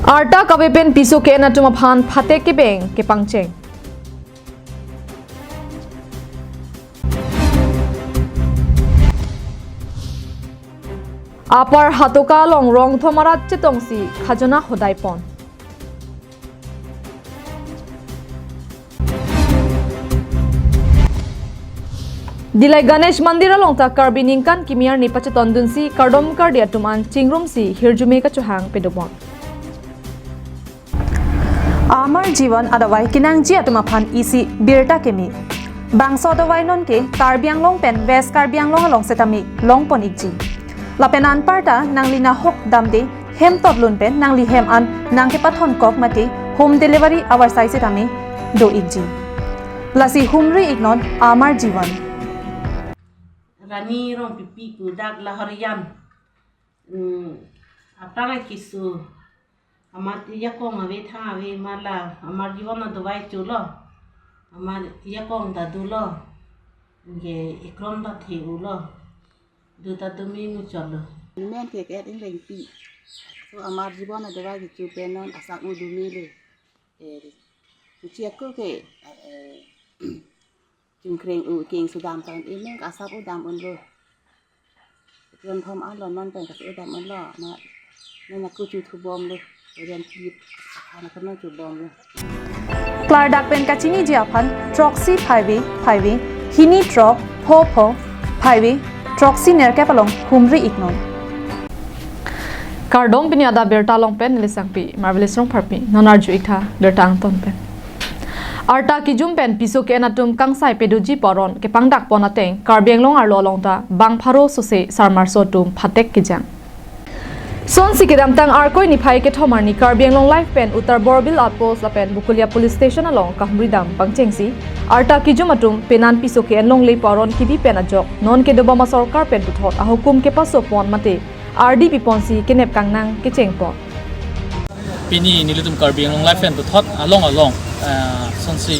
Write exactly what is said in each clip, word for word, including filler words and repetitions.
Arta kave pen piso ke-en atum aphan phatek kebeng kepangcheng. Upper Hatoka along Rongthom arat chetongsi khajona hodai pon. Dillai Ganesh Mandir along ta Karbi ningkan kimi arni pachetondunsi kardom kardi atum an chingrumsi hirjume kachohang pedopon. Amar Jivan adavai kenangji atum aphan isi birta keme. Bangso adavai nonke Karbi Anglong pen West Karbi Anglong along setame longpon ikji. Lapen anparta nangli nahok damde hem totlun pen nangli hem an nangkepathon kok mate home delivery avarsai setame do ikji. Lasi humri iknon Amar Jivan. Rani Rongpipi pu dak Lahorijan. Hmm, aphrang keso. Amat ajakong ave thang ave ma la Amar Jivan adavai cholo. Amat ajakong ta dolo. Anke ekrom ta the-ulo. Du ta dumi muchotlo. Amen ke ke ing lengpi. So Amar Jivan adavai kecho pen non asap u dumi le. Eh, kuchi aku ke, eh, chungkreng u king sudam tan amen asap u dam unlo. Ron thom alo non pen kas u dam unlo. Ma, non aku chu thubomlo. Ren kip. Anak kena thubomlo. Klardak pen kachiniji aphan throksi phaive phaive, hini throk pho pho, phaive throksi nerkep along humri iknon. Kardom, pini adap birta along pen neli Sangpi Marvelous Rongpharpi. Non arju iktha birta angton pen. Arta kijum pen piso ke-en atum kangsai pedoji pu aron kepangdak pon ateng Karbi Anglong arlo along ta bang pharo sose sarmarso atum phatek kejang. Sonsi kedamtang Arkoi niphai kethom arni Karbi Anglong Live pen Uttar Borbil Outpost lapen Bokolia Police Station along kahumri dam pangchengsi arta kijum atum penan piso ke-en longle pu aron kebi pen ajok non kedobama sorkar pen puthot ahukum kepaso pon mate ardi piponsi kenep kangnang kecheng pon. Pini nelitum Karbi Anglong Live pen puthot along along, eh, sonsi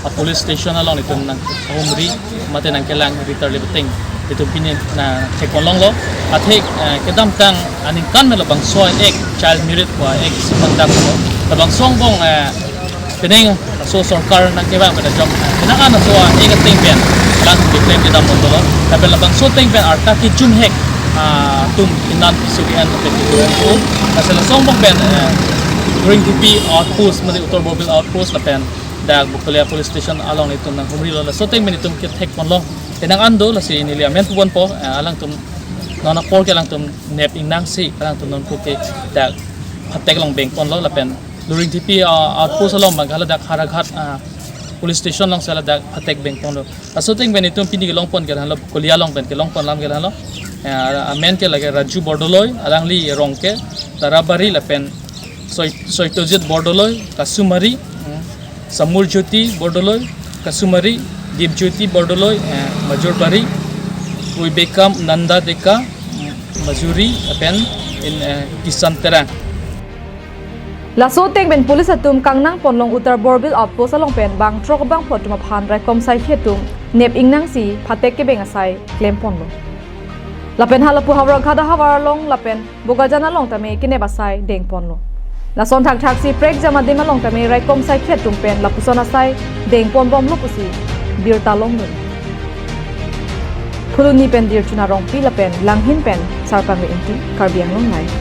a police station along itum nangkehumri mate nangkelang ritar le beteng itum pini nangthek pon longlo. Athe, eh, kedamtang aningkan me labangso ek child marriage pu ek sipang dak lo. Labangso angbong, eh, penang so sorkar nangkevang pen ajok, eh, penang an so, eh, ek ateng pen alang keklem kedam pon dolo. Tapi labangso ateng pen arta kijum hek, ah, atum penan piso ke-en pen kijum ko. Asal laso angbong pen, eh, Luringthepi outpost mate Uttar Borbil outpost lapen dak Bokolia Police Station along itum nanghumrilo, laso ateng pen itum kethek pon long. Penang an do lasi neli amen pu ponpo, eh, alangtum non apor ke alangtum nep ingnangsi alangtum non pu ke dak phatek along beng ponlo lapen Luringthepi, ah, outpost along bang hala dak Haraghat, ah, police station along si hala dak phatek beng ponlo. Laso ateng pen itum pini kelong pon ke lahenlo, Bokolia along pen kelong pon alam ke lahenlo. Eh, amen ke lake Raju Bordoloi, alangli rong ke Tarabari lapen Soi-, Soitojit Bordoloi, Kasumari, hmm, Samur Jyoti Bordoloi, Kasumari, Dipjyoti Bordoloi, eh, Majurbari, Uibekam Nanda Deka, hmm, Majuri, lapen in, eh, Kisan Terang. Laso ateng pen police atum kangnang pon long Uttar Borbil outpost along pen bang throk bang pho atum aphan raikom saikhi atum nep ingnangsi phatek kebeng asai klem ponlo. Lapen halapu Howraghat ahavar along lapen Bokajan along tame kenep asai deng ponlo. Lason thakthak si prekjam adim along tame raikom saikhi atum pen lapuson asai deng pon bomlo pusi birta longdun. Phuloni pen Dirchuna Rongpi lapen Langhin pen Sarpangri Ingti, Karbi Anglong Live.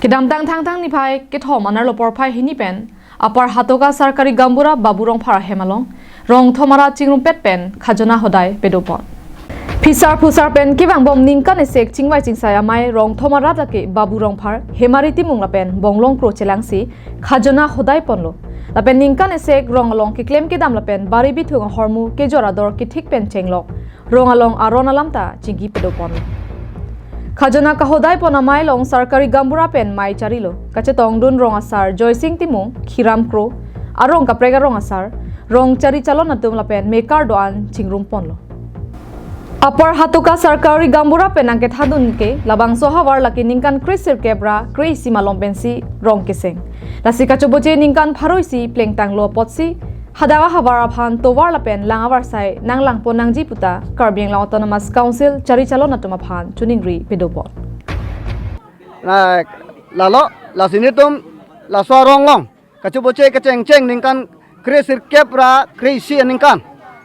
Kedamtang Thangthang niphai kethom anerlo porphai hini pen Upper Hatoka Sarkari Gaonbura Babu Rongphar ahem along Rongthom arat chingrumpet pen khajona hodai pedopon. Phisar phusar pen kevangbom ningkan esek chingvai chingsai amei Rongthom arat lake Babu Rongphar, Hemari Timung lapen Bonglong Kro chelangsi khajona hodai ponlo. Lapen ningkan esek rong along keklem kedam lapen bari bithung ahormu kejor ador kethik pen chenglok rong along aron alam ta chingki pedopon. Khajona kahodai pon amei along Sarkari Gaonbura pen mei charilo. Kachetongdun rong asar Joysing Timung, Khiram Kro, arong kaprek arong asar, rong chari chalon atum lapen mekar do-an chingrum ponlo. Upper Hatoka Sarkari Gaonbura pen nangkethadun ke labangso ahavar lake ningkan kre sirkep ra kre isi malom pensi rong keseng. Lasi kachoboche ningkan pharo isi plengtanglo apotsi hadak ahavar aphan tovar lapen lang avarsai nanglang pon nangji puta Karbi Anglong Autonomous Council chari chalon atum aphan choningri pedopon. Na lalo, lasi netum laso arong along kachoboche kechengcheng ningkan kre sirkep ra kre isi aningkan,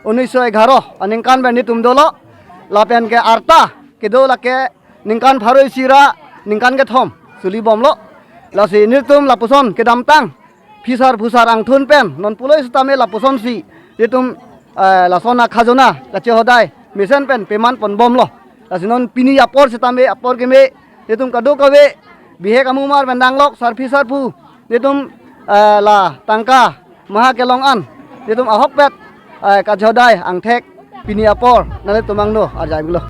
unis so egharo aningkan pen netum dolo. Lapen ke arta kedo lake ningkan pharo isi ra ningkan kethom suli bomlo. Lasi netum lapuson kedamtang phisar phusar angthun pen non pulo sitame lapusonsi netum, eh, lason akhajona kachehodai mesen pen peman pon bomlo. Lasi non pini apor sitame apor keme, netum kadokave bihek amumar pen danglok sarpi sarpo, netum, eh, la tangka maha kelong an, netum ahokpet, eh, kachehodai angthek pini apor nanglitum angno arjai bilo.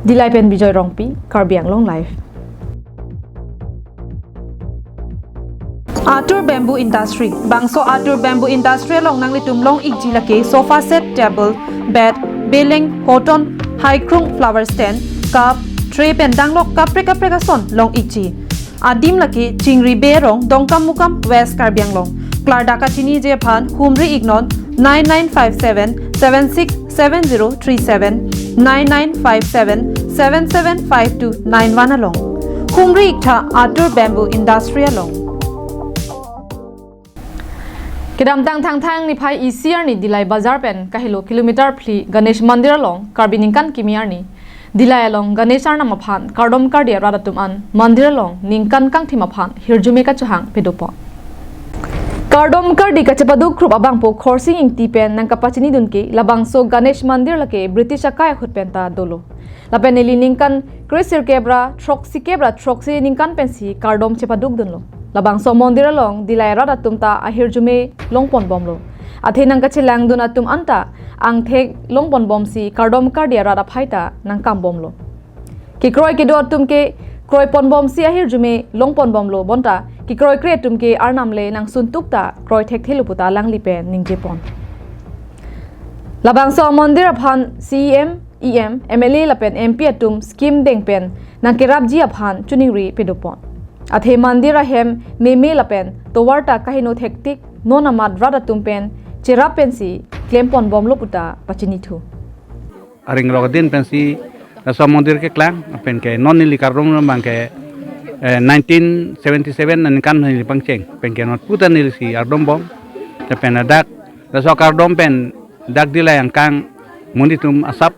Dillai pen Bijoy Rongpi, Karbi Anglong Live. Atur Bamboo Industry. Bangso Atur Bamboo Industry along nanglitum long-ikji lake sofa set, table, bed, beleng, cotton, haikrung, flower stand, cup, tray pen danglok kaprek kaprek ason long-ikji. Adim lake Chingri Berong, Dongkamukam, West Karbi Anglong. Klardak kachiniji aphan humri-iknon nine nine five seven seven six seven zero three seven, nine nine five seven seven seven five two nine one along. Humri-iktha Atur Bamboo Industry along. Kedamtang Thangthang niphai isi arni Dillai Bazar pen kahelo kilometer phli Ganesh Mandir along Karbi ningkan kimi arni Dillai along Ganesh Arnam aphan kardom kardi arat atum an mandir along ningkan kangthim aphan hirjume kachohang pedopon. Kardom kardi kachepaduk krup abangpo Khorsing Ingti pen nangkapachinidun ke labangso Ganesh Mandir lake British akai ahut pen ta dolo. Lapen neli ningkan kre sirkep ra throksi kep ra throksi ningkan pensi kardom chepadukdunlo. Labangso mondir along Dillai rat atum ta ahirjume longponbomlo. Athe nangkachelangdun atum anta angthek longponbomsi kardom kardi arat aphai ta nangkambomlo. Kekroi kedo atum ke kroiponbomsi ahirjume longponbomlo bonta kekroikre atum ke Arnam le nangsuntuk ta kroi thekthe lo puta alangli pen ningjepon. Labangso mondir aphan C E M, E M, M L A lapen M P atum scheme deng pen nangkerapji aphan choningri pedopon. Athe mandir ahem meme lapen tovar ta kaheno thektik non amat rat atum pen cherap pensi klemponbomlo puta pachinithu. Aringrok adin pensi laso mondir keklang, pen ke non neli kardom abang ke, eh, nineteen seventy-seven aningkan neli pangcheng, pen ke non puta nelisi ardombom, lapen dak laso kardom pen dak Dillai angkang monit atum asap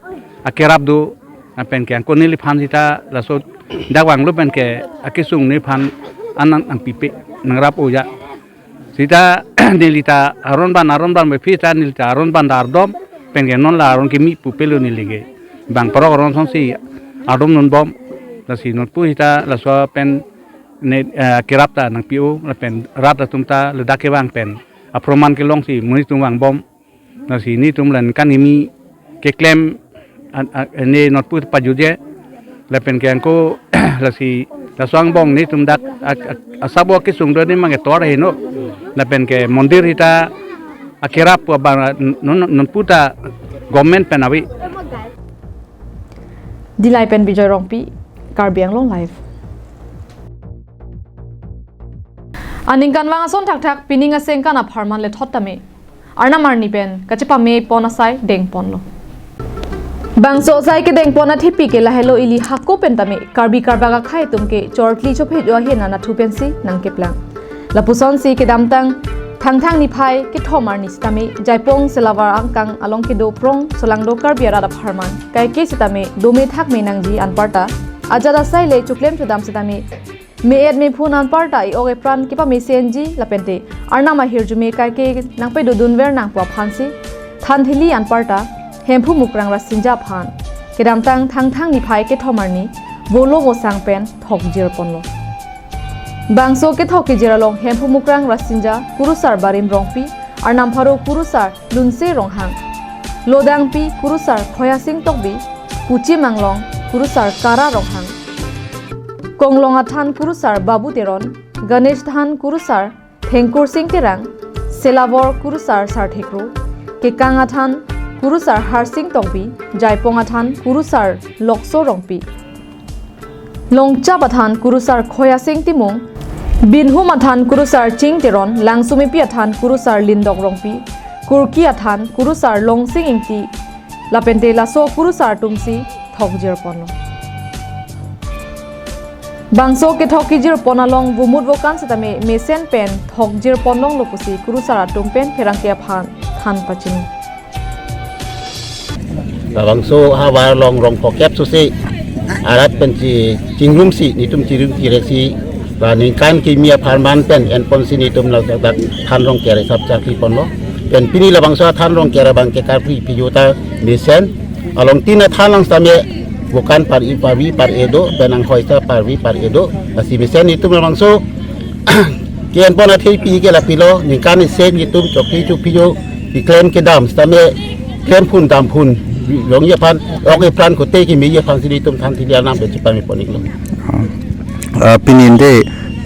akerap do, lapen ke angko neliphan sita laso dak vanglo pen ke akesung neliphan an nangpipe nangrap-o ya. Sita neli ta aron ban aron ban bephi ta neli ta aron ban ta ardom, pen ke non la aron kimi pupelo neli ke. Bang parok aron asonsi ardomdunbom, lasi non pu sita laso pen ne, eh, kerap ta nangpi-o, lapen rat atum ta ladak kevang pen aproman kelongsi monit atum vangbom. Lasi netum la ningkan kimi keklem an, an, ne notpu pajuje. Lapen ke angko lasi laso angbong netum dak ak, ak, asabo kesung do ne mang etor heno. Lapen ke mondir sita akerap pu abang non, non puta government pen avi. Dillai pen Bijoy Rongpi, Karbi Anglong Live. Aningkanvang ason thakthak pining asengkan apharman lethot tame Arnam arni pen kachepamepon asai dengponlo. Bangso asai kedengpon athepi ke lahelo, ili hako pen tame Karbi Karbak akhei atum ke chorkli chophe jo ahin anathu pensi nangkeplang. Lapusonsi kedamtang Thangthang niphai kethom arni sitame Jaipong Selavar angkang along kedo prong solangdo Karbi arat apharman kaike sitame dome thakme nangji anparta ajat asai le choklem chodam sitame me-et mephun anparta e-ok epran kepamesenji lapente Arnam ahirjume kaike nangpedodunver nang pu aphansi thanthili anparta Hemphu Mukrang Rasinja aphan kedamtang Thangthang niphai kethom arni Volo Vosang pen thokjirponlo. Bangso kethok kejir along Hemphu Mukrang Rasinja, Kurusar Barim Rongpi, Arnam Pharo Kurusar Lunse Ronghang, Lodangpi Kurusar Khoyasing Tokbi, Puchim Anglong Kurusar Kara Ronghang, Konglong Athan Kurusar Babu Teron, Ganesh Than Kurusar Thengkur Sing Terang, Selavor Kurusar Sarthekro, Kekang Athan Kurusar Harsing Tokbi, Jaipong Athan Kurusar Lokso Rongpi, Longchap Athan Kurusar Khoyasing Timung, Binhum Athan Kurusar Ching Teron, Langsumepi Athan Kurusar Lindok Rongpi, Kurki Athan Kurusar Longsing Ingti, lapente laso kurusar atumsi thokjirponlo. Bangso kethok kejir pon along vomut vokan setame mesen pen thok jir pon longlo pusi kurusar atum pen pherangke aphan than pachini. Labangso havar along rong phokep susi arat pen chi chingrumsi netum chirum tirek si la ningkan kimi apharman pen enponsi netum ladak than Rongker asap charkli ponlo. Pen pini labangso than Rongker abang ke karkli pijo ta mesen along tin athan lang setame vokan par-i parvi par-e do, pen anghoi ta parvi par-e do. Lasi mesen netum labangso ke-enpon athepi ke lapilo, ningkan isi netum chokri chopri jo keklem kedam setame klem phun dam phun longji aphan, ok epran kote kemeji aphansi netum than thili arnam pen chepame pon-iklo. Ah, pini ante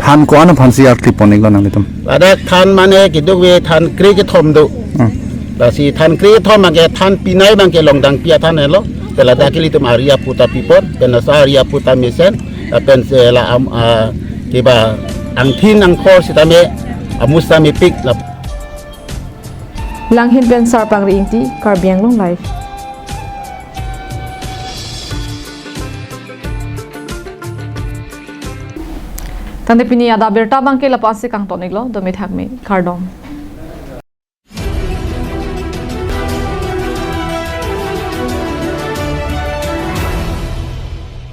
than ko-an aphansi arti pon-iklo nanglitum? Ladak than mane keduk ave than kre kethom do. Hmm. Lasi than kre kethom abang ke than pinai abang ke Longdangpi athan helo. Pen ladak ke ilitum ari apu ta pipon, pen laso ari apu ta mesen, lapen si la am, ah, keba angthin angkhor setame amus ta mepik la. Langhin pen Sarpangri Ingti, Karbi Anglong Live. Tangte pini adap abirta abang ke lapu-ansi kangton-iklo, dome thakme, kardom.